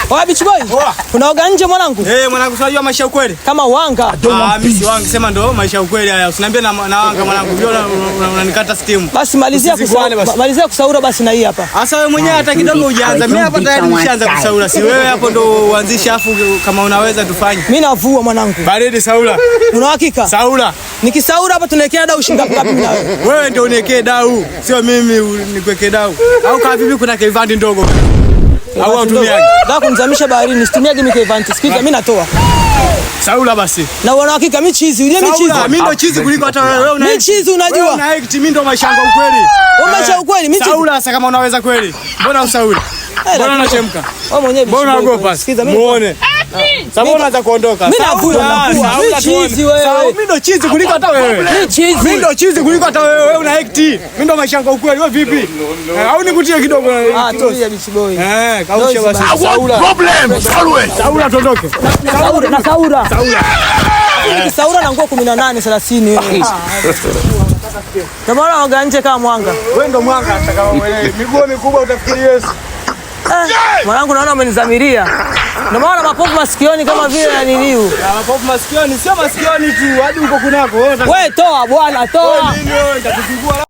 Oya beach boy. Unaoga nje mwanangu? Eh, mwanangu unajua maisha ya ukweli? Kama wanga. Ah, mimi si wanga, sema ndo maisha ya ukweli haya. Usiniambie na wanga mwanangu. Unajua unanikata steam. Basi malizia Usiziguane basi. Malizia kusaura basi na hii hapa. Asa wewe mwenyewe hata kidogo hujaanza. Mimi hapa tayari nishaanza kusaura. Si wewe hapo ndo uanzishe afu kama unaweza tufanye. Mimi navua mwanangu. Baridi saula. Una hakika? Saula. Nikisaura hapa tunaekea dau shilingi ngapi mimi na wewe? Wewe ndio uniwekee dau, sio mimi nikuwekee dau. Au kama vipi kuna kevandi ndogo? Au utumiaje? Nataka kunizamisha baharini, situmiaje mimi kevanti. Sikiza mimi natoa. Saula basi. Na una hakika mimi chizi, unajua mimi chizi. Saula, mimi ndo chizi kuliko hata wewe. Wewe una Mimi chizi unajua. Wewe una act, mimi ndo maisha yangu ukweli. Wewe maisha ukweli, mimi chizi. Saula sasa kama unaweza kweli. Mbona usauli? Mbona unachemka? Wewe mwenyewe Mbona unaogopa? Sikiza mimi. Muone. Sasa mbona unaanza kuondoka? Mimi navua, navua. Mimi chizi wewe. Sawa, mimi ndo chizi kuliko hata wewe. Mimi chizi. Mimi ndo chizi kuliko hata wewe. Wewe una act. Mimi ndo maisha yangu ukweli. Wewe vipi? Au nikutie kidogo? Ah, tulia beach boy. Eh, kausha basi. I want problems always. Saula tuondoke. Saura na saura. Saula. Saura na nguo 18 30 wewe. Ndio maana unaoga nje kama mwanga. Wewe ndo mwanga hata kama uelewi. Miguu mikubwa utafikiri Yesu. Mwanangu naona umenizamiria. Ndio maana mapovu masikioni kama vile ya niniu. Na mapofu masikioni, sio masikioni tu, hadi huko kunako. Wewe Wewe toa bwana, toa. nini wewe nitakuzingua.